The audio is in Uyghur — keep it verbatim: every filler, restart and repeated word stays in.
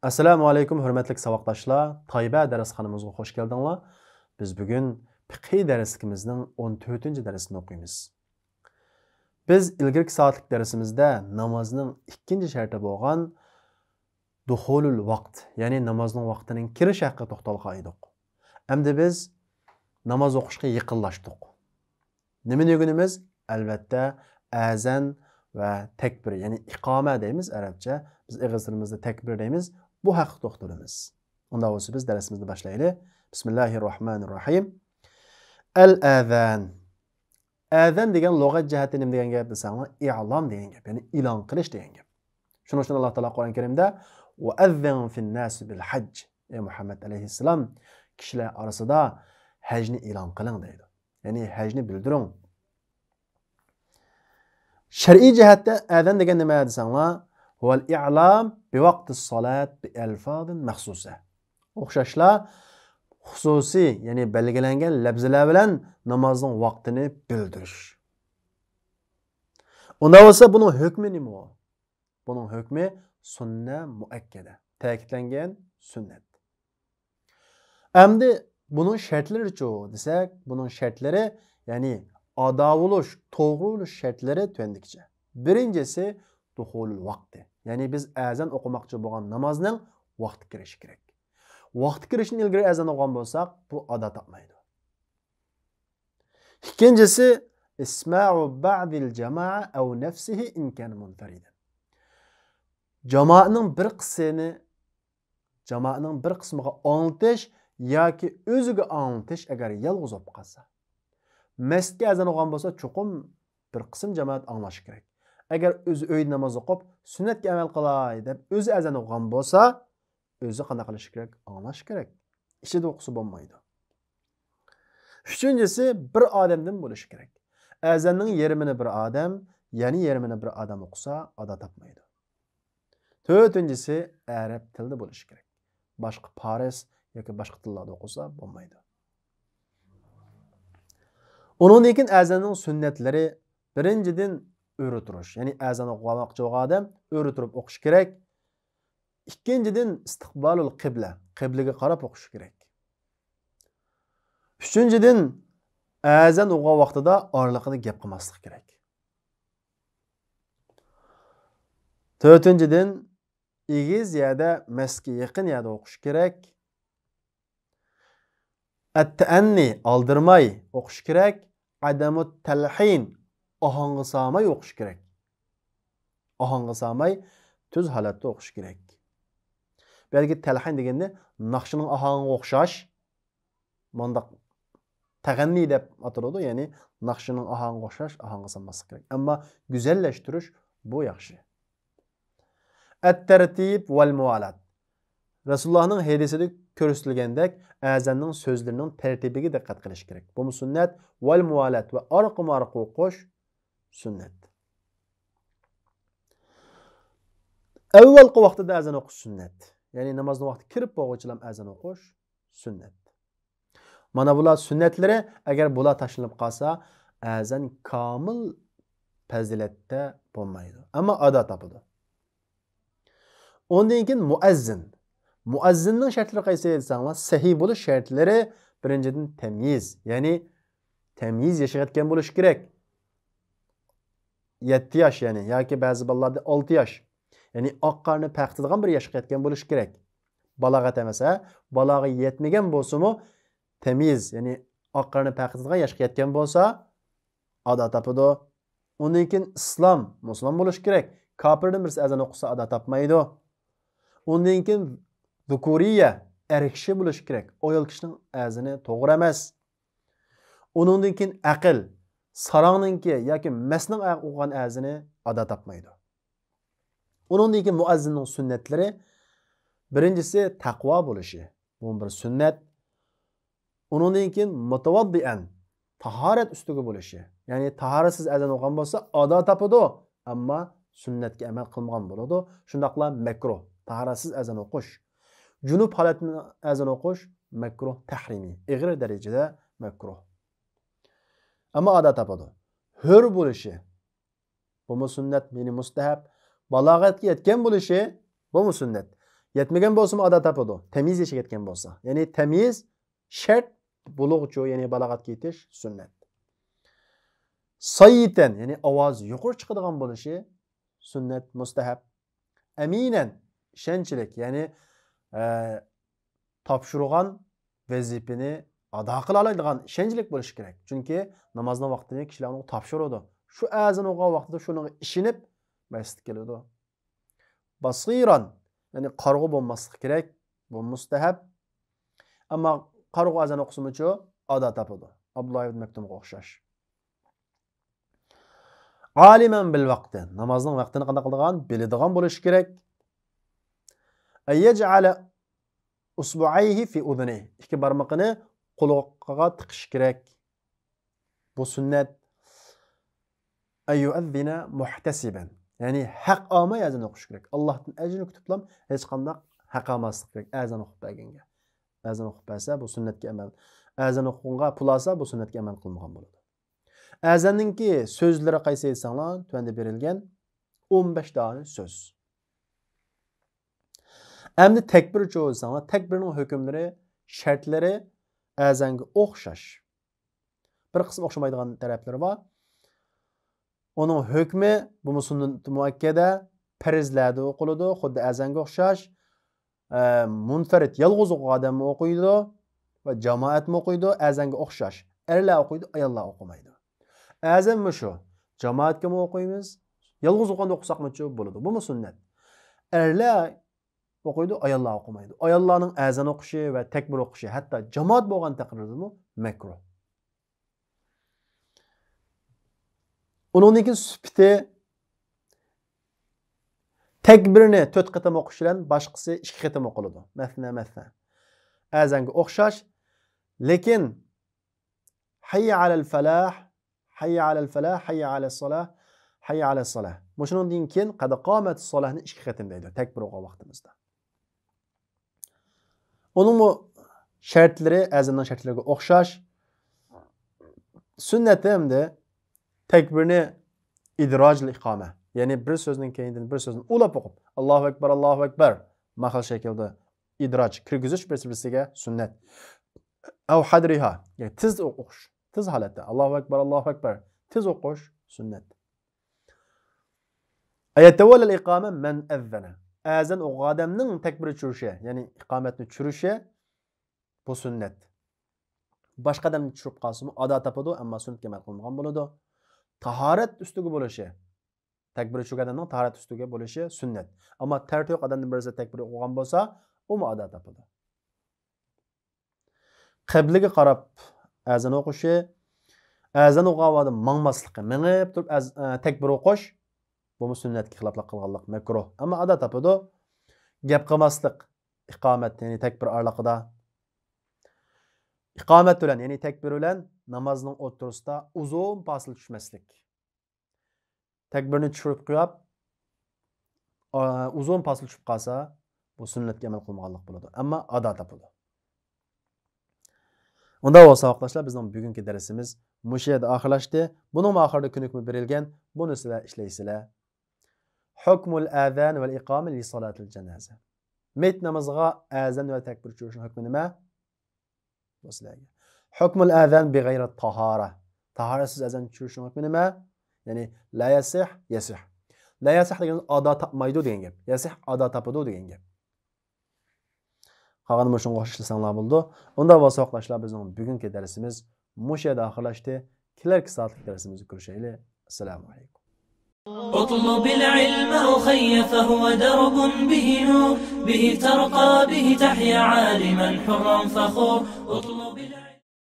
ئەسسالامۇ ئەلەيكۇم، ھۆرمەتلىك ساۋاقداشلار، تايبە دەرسخانىمىزغا خوش كەلدىڭلار. بىز بۈگۈن پىقھىي دەرسلىكىمىزنىڭ ئون تۆتىنچى دەرسىنى ئوقۇيمىز. بىز ئىلگىرىكى سائەتلىك دەرسىمىزدە نامازنىڭ ئىككىنچى شەرتى بولغان دۇخۇلۇل ۋاقىت، يەنى نامازنىڭ ۋاقتىنىڭ كىرىش ھەققىدە توختالغان ئىدۇق. ئەمدى بىز ناماز ئوقۇشقا يېقىنلاشتۇق. نېمىنى ئۆگىنىمىز؟ ئەلۋەتتە، ئەزان ۋە تەكبىر، يەنى ئىقامە دەيمىز ئەرەبچە. بىز ئېغىز تىلىمىزدا تەكبىر دەيمىز. بۇ ھەققە توختىلىمىز. ئۇنداق بولسا بىز دەرسىمىزنى باشلايلى. بىسمىللاھىررەھمانىررەھىم. ئەل ئەزان. ئەزان دېگەن لۇغەت جەھەتتە نېمە دېگەن گەپ دېسەڭلار، ئىلام دېگەن گەپ، يەنى ئېلان قىلىش دېگەن گەپ. شۇنىڭ ئۈچۈن ئاللا تائالا قۇرئان كەرىمدە، «ۋەئەززىن فىنناسى بىل ھەج»، ئەي مۇھەممەد ئەلەيھىسسالام، كىشىلەر ئارىسىدا ھەجنى ئېلان قىلىڭ دەيدۇ. يەنى ھەجنى بىلدۈرۈڭ. شەرئىي جەھەتتە ئەزان دېگەن نېمە دېسەڭلار، ھۇۋەل ئىلام بىۋاقتىس سالات بىئەلفازىن مەخسۇسە. ئوخشاشلا خۇسۇسىي، يەنى بەلگىلەنگەن لەپزىلەر بىلەن نامازنىڭ ۋاقتىنى بىلدۈرۈش. ئۇنداق بولسا بۇنىڭ ھۆكمى نېمە؟ بۇنىڭ ھۆكمى سۈننە مۇئەككەدە، تەكىتلەنگەن سۈننەت. ئەمدى بۇنىڭ شەرتلىرىچۇ دېسەك، بۇنىڭ شەرتلىرى، يەنى ئادا بولۇش، توغرا بولۇش شەرتلىرى تۆۋەندىكىچە. بىرىنچىسى، دۇخۇلۇل ۋاقتى، يەنى بىز ئەزان ئوقۇماقچى بولغان نامازنىڭ ۋاقتى كىرىشى كېرەك. ۋاقتى كىرىشتىن ئىلگىرى ئەزان ئوقۇغان بولساق، بۇ ئادا تاپمايدۇ. ئىككىنچىسى، ئىسماءۇ بەئدىل جامائە ئەۋ نەفسىھى ئىن كان مۇنفەرىدەن. جامائەتنىڭ بىر قىسمىنى، جامائەتنىڭ بىر قىسمىغا ئاڭلىتىش ياكى ئۆزىگە ئاڭلىتىش، ئەگەر يالغۇز بولۇپ قالسا. مەسچىتكە ئەزان ئوقۇغان بولسا، چوقۇم بىر قىسىم جامائەت ئاڭلاشى كېرەك. ئەگەر ئۆزى ئۆيدە ناماز ئوقۇپ، سۈننەتكە ئەمەل قىلاي دەپ ئۆزى ئەزان ئوقۇغان بولسا، ئۆزى قانداق قىلىشى كېرەك؟ ئاڭلاشى كېرەك. ئىچىدە ئوقۇسا بولمايدۇ. ئۈچىنچىسى، بىر ئادەمدىن بولۇشى كېرەك. ئەزاننىڭ يېرىمىنى بىر ئادەم، يەنە يېرىمىنى بىر ئادەم ئوقۇسا، ئادا تاپمايدۇ. تۆتىنچىسى، ئەرەب تىلىدا بولۇشى كېرەك. باشقا پارس ياكى باشقا تىللاردا ئوقۇسا بولمايدۇ. ئۇنىڭدىن كېيىن ئەزاننىڭ سۈننەتلىرى، بىرىنچىدىن، ئۆرە تۇرۇش. يەنى ئەزان ئوقۇماقچى بولغان ئادەم ئۆرە تۇرۇپ ئوقۇشى كېرەك. ئىككىنچىدىن، ئىستىقبالۇل قىبلە، قىبلىگە قاراپ ئوقۇشى كېرەك. ئۈچىنچىدىن، ئەزان ئوقۇغان ۋاقتىدا ئارىلىقىدا گەپ قىلماسلىق كېرەك. تۆتىنچىدىن، ئېگىز يەردە، مەسچىتكە يېقىن يەردە ئوقۇش كېرەك. ئەتتەئەننى، ئالدىرىماي ئوقۇش كېرەك. ئادەمۇت تەلھىن، ئاھاڭغا سالماي ئوقۇش كېرەك. ئاھاڭغا سالماي، تۈز ھالەتتە ئوقۇش كېرەك. بۇ يەردىكى تەلھىن دېگەننى ناخشىنىڭ ئاھاڭىغا ئوخشاش، مۇنداق تەغەننى دەپ ئاتىلىدۇ، يەنى ناخشىنىڭ ئاھاڭىغا ئوخشاش ئاھاڭغا سالماسلىق كېرەك. ئەمما گۈزەللەشتۈرۈش، بۇ ياخشى. ئەتتەرتىب ۋەل مۇۋالات. رەسۇلۇللاھنىڭ ھەدىسىدە كۆرسىتىلگەندەك، ئەزاننىڭ سۆزلىرىنىڭ تەرتىپىگە دىققەت قىلىش كېرەك. بۇمۇ سۈننەت. ۋەل مۇۋالات، ۋە ئارقىمۇ ئارقا ئوقۇش سۈننەت. ئەۋۋەلقى ۋاقتىدا ئەزان ئوقۇش سۈننەت. يەنى نامازنىڭ ۋاقتى كىرىپ بولغۇچىلا ئەزان ئوقۇش سۈننەت. مانا بۇلار سۈننەتلىرى، ئەگەر بۇلار تاشلىنىپ قالسا، ئەزان كامىل پەزىلەتتە بولمايدۇ. ئەمما ئادا تاپىدۇ. ئۇندىن كېيىن مۇئەززىن. مۇئەززىننىڭ شەرتلىرى قايسى دېسەڭلار، سەھىي بولۇش شەرتلىرى، بىرىنچىدىن، تەميىز، يەنى تەميىز ياشىغا يەتكەن بولۇشى كېرەك. يەتتە ياش، يەنى، ياكى بەزى بالىلاردا ئالتە ياش. يەنى ئاق قارنى پەرقىتىدىغان بىر ياشقا يەتكەن بولۇشى كېرەك. بالاغەت ئەمەس، ھە؟ بالاغەت يەتمىگەن بولسىمۇ، تەميىز، يەنى ئاق قارنى پەرقىتىدىغان ياشقا يەتكەن بولسا، ئادا تاپىدۇ. ئۇندىن كېيىن ئىسلام، مۇسۇلمان بولۇشى كېرەك. كاپىردىن بىرسى ئەزان ئوقۇسا، ئادا تاپمايدۇ. ئۇندىن كېيىن زۇكۇرىيە، ئەر كىشى بولۇشى كېرەك. ئايال كىشىنىڭ ئەزىنى توغرا ئەمەس. ئۇنىڭدىن كېيىن ئەقىل، ساراڭنىڭكى ياكى مەستنىڭ ئوقۇغان ئەزىنى ئادا تاپمايدۇ. ئۇنىڭدىن كېيىن مۇئەززىننىڭ سۈننەتلىرى، بىرىنچىسى تەقۋا بولۇشى، بۇمۇ بىر سۈننەت. ئۇنىڭدىن كېيىن مۇتەۋەددىئەن، تاھارەت ئۈستىگە بولۇشى، يەنى تاھارەتسىز ئەزان ئوقۇغان بولسا ئادا تاپىدۇ، ئەمما سۈننەتكە ئەمەل قىلمىغان بولىدۇ. شۇنداقلا مەكرۇھ، تاھارەتسىز ئەزان ئوقۇش، جۇنۇپ ھالەتتە ئەزان ئوقۇش مەكرۇھ تەھرىمىي، ئېغىر دەرىجىدە مەكرۇھ. ئەمما ئادا تاپىدۇ. ھۆر بولۇشى، بۇمۇ سۈننەت، يەنى مۇستەھەب. بالاغەتكە يەتكەن بولۇشى، بۇمۇ سۈننەت. يەتمىگەن بولسىمۇ ئادا تاپىدۇ، تەميىز يېشىگە يەتكەن بولسا. يەنى تەميىز شەرت، بۇلۇغچۇ، يەنى بالاغەتكە يېتىش سۈننەت. سەييىتەن، يەنى ئاۋازى يۇقىرى چىقىدىغان بولۇشى سۈننەت، مۇستەھەب. ئەمىنەن، ئىشەنچلىك، يەنى، ئە، تاپشۇرغان ۋەزىپىنى ئادا قىلالايدىغان ئىشەنچلىك بولۇشى كېرەك. چۈنكى نامازنىڭ ۋاقتىنى كىشىلەر ئۇنىڭغا تاپشۇرىدۇ. شۇ ئەزان ئوقۇغان ۋاقتىدا شۇنىڭغا ئىشىنىپ مەسچىتكە كېلىدۇ. بەسىرەن، يەنى قارىغۇ بولماسلىقى كېرەك. بۇ مۇستەھەب. ئەمما قارىغۇ ئەزان ئوقۇسىمۇچۇ؟ ئادا تاپىدۇ. ئابدۇللا ئىبن مەكتۇمغا ئوخشاش. ئالىمەن بىل ۋاقتى. نامازنىڭ ۋاقتىنى قانداق قىلىدىغان؟ بىلىدىغان بولۇشى كېرەك. ئەن يەجئەلە ئۇسبۇئەيھى فى ئۇزۇنەيھى. ئىككى بارمىقىنى قۇلىقىغا تىقىشى كېرەك. بۇ سۈننەت. ئەن يۇئەززىنە مۇھتەسىبەن. يەنى ھەق ئالماي ئەزان ئوقۇش كېرەك. ئاللاھتىن ئەجىرنى كۈتۈپلا ھېچقانداق ھەق ئالماسلىق كېرەك ئەزان ئوقۇپ بەرگەنگە. ئەزان ئوقۇپ بەرسە، بۇ سۈننەتكە ئەمەل. ئەزان ئوقۇغانغا پۇل ئالسا، بۇ سۈننەتكە ئەمەل قىلمىغان بولىدۇ. ئەزاننىڭكى سۆزلىرى قايسى دېسەڭلار، تۆۋەندە بېرىلگەن ئون بەش دانە سۆز. ئەمدى تەكبىرچۇ دېسەڭلار، تەكبىرنىڭ ھۆكۈملىرى، شەرتلىرى ئەزانغا ئوخشاش. بىر قىسىم ئوخشىمايدىغان تەرەپلىرى بار. ئۇنىڭ ھۆكمى، بۇمۇ سۈننەت مۇئەككەدە، پەرزلەردە ئوقۇلىدۇ، خۇددى ئەزانغا ئوخشاش. ئە، مۇنفەرىد، يالغۇز ئوقۇغان ئادەممۇ ئوقۇيدۇ ۋە جامائەتمۇ ئوقۇيدۇ، ئەزانغا ئوخشاش. ئەرلەر ئوقۇيدۇ، ئاياللار ئوقۇمايدۇ. ئەزان مۇشۇ. جامائەتكىمۇ ئوقۇيمىز، يالغۇز ئوقۇغاندا ئوقۇساقمۇچۇ بولىدۇ. بۇمۇ سۈننەت. ئەرلەر ئوقۇيدۇ، ئاياللار ئوقۇمايدۇ. ئاياللارنىڭ ئەزان ئوقۇشى ۋە تەكبىر ئوقۇشى، ھەتتا جامائەت بولغان تەقدىردىمۇ مەكرۇھ. ئۇنىڭدىن كېيىن سۈپىتى، تەكبىرنى تۆت قېتىم ئوقۇش بىلەن باشقىسى ئىككى قېتىم ئوقۇلىدۇ. مەسنە، مەسنە. ئەزانغا ئوخشاش، لېكىن ھەييە ئەلەل فەلاھ، ھەييە ئەلەل فەلاھ، ھەييە ئەلەس سالاھ، ھەييە ئەلەس سالاھ. مۇشۇنىڭدىن كېيىن قەد قامەتىس سالاھنى ئىككى قېتىم دەيدۇ، تەكبىر ئوقۇغان ۋاقتىمىزدا. ئۇنىڭمۇ شەرتلىرى ئەزاننىڭ شەرتلىرىگە ئوخشاش. سۈننەتى ئەمدى تەكبىرنى ئىدراجل ئىقامە، يەنى بىر سۆزنىڭ كەينىدىن بىر سۆزنى ئۇلاپ ئوقۇپ، ئاللاھۇ ئەكبەر، ئاللاھۇ ئەكبەر، ماخىل شەكىلدە ئىدراج، كىرگۈزۈش بىر-بىرسىگە سۈننەت. ئەۋ ھەدرىھا، يەنى تېز ئوقۇش، تېز ھالەتتە، ئاللاھۇ ئەكبەر، ئاللاھۇ ئەكبەر، تېز ئوقۇش سۈننەت. ئەيەتەۋەللەل ئىقامە مەن ئەززەنە. ئەزان ئوقۇغان ئادەمنىڭ تەكبىر چۈشۈرۈشى، يەنى ئىقامەتنى چۈشۈرۈشى، بۇ سۈننەت. باشقا ئادەم چۈشۈرۈپ قالسىمۇ ئادا تاپىدۇ، ئەمما سۈننەتكە ئەمەل قىلمىغان بولىدۇ. تاھارەت ئۈستىگە بولۇشى، تەكبىر چۈشۈرگەن ئادەمنىڭ تاھارەت ئۈستىگە بولۇشى سۈننەت. ئەمما تەرتىپ يوق ئادەمدىن بىرسى تەكبىر ئوقۇغان بولسا، ئۇمۇ ئادا تاپىدۇ. قىبلىگە قاراپ ئەزان ئوقۇشى، ئەزان ئوقۇغان ۋاقتىدا ماڭماسلىقى، مېڭىپ تۇرۇپ ئەز-، ئە، تەكبىر ئوقۇش، بۇمۇ سۈننەتكە خىلاپلىق قىلغانلىق، مەكرۇھ. ئەمما ئادا تاپىدۇ. گەپ قىلماسلىق، ئىقامەت، يەنى تەكبىر ئارىلىقىدا. ئىقامەت بىلەن، يەنى تەكبىر بىلەن نامازنىڭ ئوتتۇرىسىدا ئۇزۇن پاسىل چۈشمەسلىك. تەكبىرنى چۈشۈرۈپ قويۇپ، ئا، ئۇزۇن پاسىل چۈشۈپ قالسا، بۇ سۈننەتكە ئەمەل قىلمىغانلىق بولىدۇ. ئەمما ئادا تاپىدۇ. ئۇنداق بولسا، ساۋاقداشلار، بىزنىڭ بۈگۈنكى دەرسىمىز مۇشۇ يەردە ئاخىرلاشتى. بۇنىڭمۇ ئاخىرىدا كۆنۈكمە بېرىلگەن، بۇنى سىلەر ئىشلەيسىلەر. ھۆكمۇل ئەزان ۋەل ئىقامە لىسالاتىل جەنازە. مېيىت نامىزىغا ئەزان ۋە تەكبىر چۈشۈرۈشنىڭ ھۆكمى نېمە؟ بۇ سىلەرگە. ھۆكمۇل ئەزان بىغەيرى تاھارە. تاھارەتسىز ئەزان چۈشۈرۈشنىڭ ھۆكمى نېمە؟ يەنى لا يەسىھ، يەسىھ. لا يەسىھ دېگەن ئادا تاپمايدۇ دېگەن گەپ. يەسىھ ئادا تاپىدۇ دېگەن گەپ. قالغىنى مۇشۇنىڭغا ئوخشاش ئىشلىسەڭلار بولىدۇ. ئۇنداق بولسا، ساۋاقداشلار، بىزنىڭ بۈگۈنكى دەرسىمىز مۇشۇ يەردە ئاخىرلاشتى. كېلەركى سائەتلىك دەرسىمىزدە كۆرۈشەيلى. ئەسسالامۇ ئەلەيكۇم. اطلب العلم أخي فهو درب به نور، به ترقى به تحيا عالما حرا فخور. اطلب العلم